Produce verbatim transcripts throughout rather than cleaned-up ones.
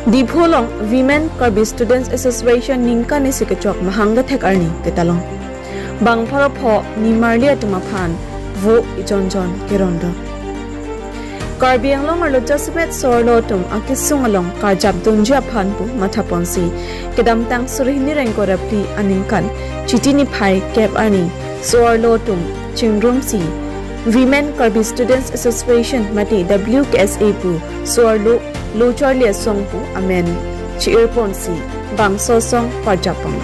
Diphu along Women Karbi Students Association ningkan isi kechok mahang kethek arni ketalon. Bang pharo pho nimarli atum aphan vo ejon jon kerondon. Karbi Anglong arlo jasemet so-arlo atum akesung along karjap dunji aphan pu mathaponsi kedamtang suri hini ingkoi ra phli aningkan Chiti niphai kep arni so-arlo atum chingrumsi Women Karbi Students Association mate W K S A pu so-arlo lo charli asong pu amen chi-irponsi bangso asong parjapon.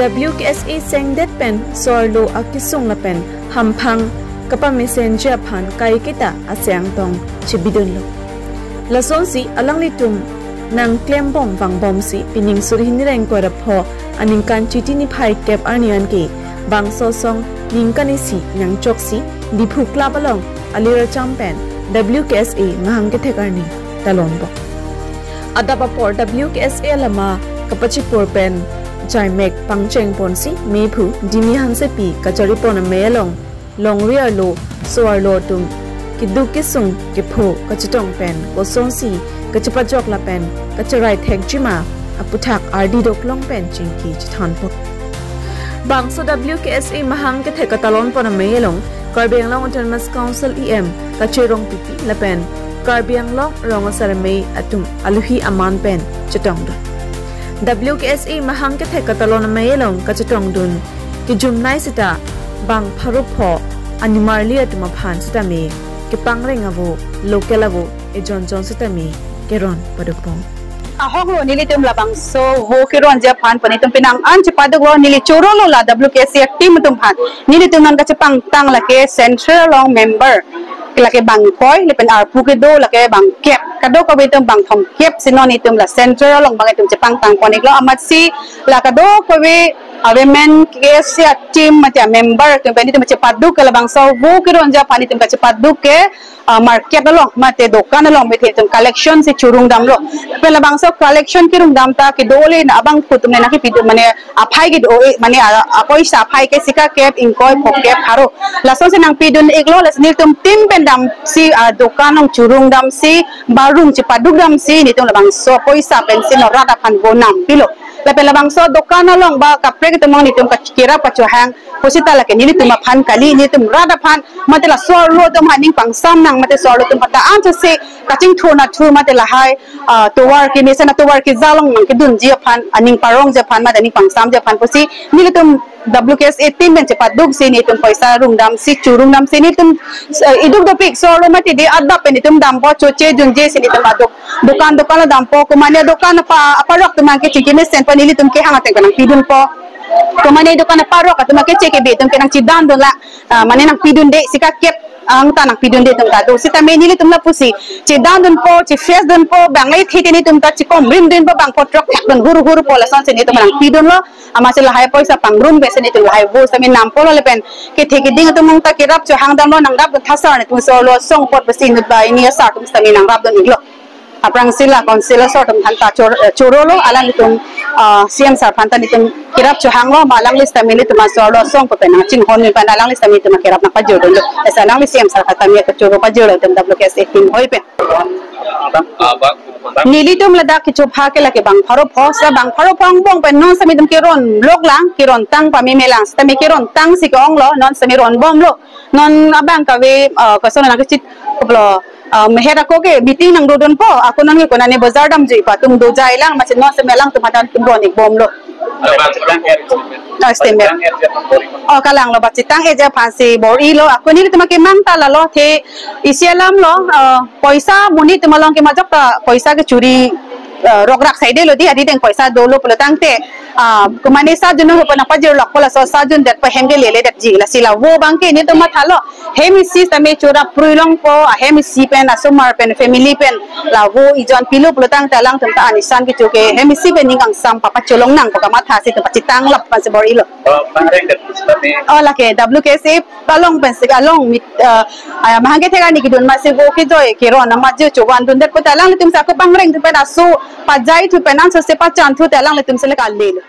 W K S A sengdet pen so-arlo akesung lapen hamphang kapamesenji aphan kaiketa aseng tong chibidunlo. Lasonsi alanglitum nangklembom vangbomsi pining suri hini ingkoi ra pho aningkan Chiti niphai kep arni anke bangso asong ningkan isi nangchoksi Diphu Club along aliracham pen W K S A mahang kethek arni talonbom. Adap apor W K S A alama kapachipur pen jaimek pangchengponsi mephu Dimi Hansepi kacharipon amei along longri arlo so-arlo atum keduk kesung kepho kachetong pen kosonsi kachepajok lapen kacherai thekjima aputhak ardi doklong pen chingki chethanpo. Bangso W K S A mahang kethek katalonpon amei along Karbi Anglong Autonomous Council E M Kache Rongpipi lapen Karbi Anglong rong asar amei atum aluhi aman pen chetongdun. W K S A mahang kethek katalon amei along kachetongdun kejumnei seta bang pharo pho animarli atum aphan sitame kepangreng avo local avo ejon jon sitame keron padukpon. Ahoklo nelitum labangso vo keronji aphan pu nelitum penang an chepaduklo, neli chorolo la W K S A team atum aphan. Nelitum non kachepangtang lake central along member lake bang ingkoi lapen arpu kedo lake bang kep, kadokave atum bang thomkep si non nelitum la central along bang itum chepangtangpon-iklo amatsi la kadokave a women K S A team mate a member atum pen nelitum chepaduk ke labangso vo keronji aphan nelitum kachepaduk ke, ah, market along mate dokan along mate itum collection si churungdamlo. Pen labangso collection kerungdam ta kedo le na abang phu atum ne nangkepidun mane aphai kedo-e mane a, a poisa aphai ke sika kep ingkoi pho kep pharo. Lasonsi nangpidun-iklo, lason nelitum team pen damsi, ah, dokan along churungdamsi barung chepadukdamsi nelitum labangso poisa pensi non rat aphan vo nampilo. Lapen labangso dokan along ba kaprek atum along nelitum ka-, kerap kachohang pusita lake nelitum aphan kali, nelitum rat aphan mate la so-arlo atum aphan ning pangsam nang mate so-arlo atum aphan ta ansose kachingthur nathu mate lahai, ah, tovar kemesen atovar keja along nangkedunji aphan, aning parongji aphan mate aning pangsamji aphan pusi nelitum W K S A team pen chepaduksi nelitum poisa rungdamsi churungdamsi nelitum, eh, iduk dopik so-arlo mate de adap pen nelitum dampo, choche junje si nelitum aduk dokan dokan along dampo, komane dokan apa, aparok atum abangke chingki mesenpo, nelitum kehang ateng ke nangpidunpo. Komane dokan aparok atum abangke che kebe atum ke nangchedandun la, ah, mane nangpidunde sika kep angta nangpidunde atum ta do. Sitame nelitum lapusi chedandunpo, che-face dunpo, bang le thete nelitum ta chekomrimdunpo, bang photrok thakdun hur hurpo, lasonsi nelitum nangpidunlo. Amatsi lahai poisa pangrum pensi nelitum lahai vo sitame nampolo lapen kethe keding atum along ta kerap chohangdamlo, nangrapdun thasar nelitum so-arlo asong apot pensi inut ba ini asar atum sitame nangrapdun-iklo. Aphrangsi la council asor atum aphan ta chor-, eh, chorolo, alanglitum, ah, C M sir aphan ta nelitum kerap chohanglo, ma alangli sitame nelitum so-arlo asong apot pen nangchinghon pen alangli sitame nelitum kerap nangpajirdunlo. Esa alangli C M sir aphan ta nelitum choro pajirlo itum W K S A team hoi pen. Nelitum ladak kechopha ke lake bang pharo pho, sa bang pharo pho angbong pen non sitame nelitum keron loklang, kerontang pamemelang, sitame kerontangsi ke-onglo, non sitame ronbomlo. Non abang kave, ah, koson nangkechit koplo, ah, meher ako ke meeting nangdodunpo, ako non ke konane bazar damjuipo, atum dojailang, amatsi non sitame alangtum aphan ta nelitum ron-ikbomlo. Ah, sitame. Oh, kalanglo, bachitang-eji aphansi bor-ilo, ako nelitum akemang ta lalo, athe isi alamlo, ah, poisa monit atum along ke majok ta poisa kechuri, ah, rokrak saidelo di, adi deng poisa dolo pulo tangte, ah, komane sa junong pu nangpajirlokpo, laso sa jundetpo hem ke leledetji, lasi la vo abangke nelitum mathalo, hem isi sitame chora prui longpo, ahem isi pen asomar pen family pen la vo ejon pilo pulo tangte alangtum ta anisan kecho ke hem isi pen ning kangsam papacholong nangpo kamathasi itum pachitanglap aphansi bor-ilo. Oh, pangreng det sitame. Oh, lake W K S A along pensi along mit, ah, ah, mahang kethek arni kedun amatsi vo kejoi keron amat je chovandundet pute alanglitum si ako pangreng thu pen aso pajai thu pen ansose pachan thu te alanglitum si le kalilo.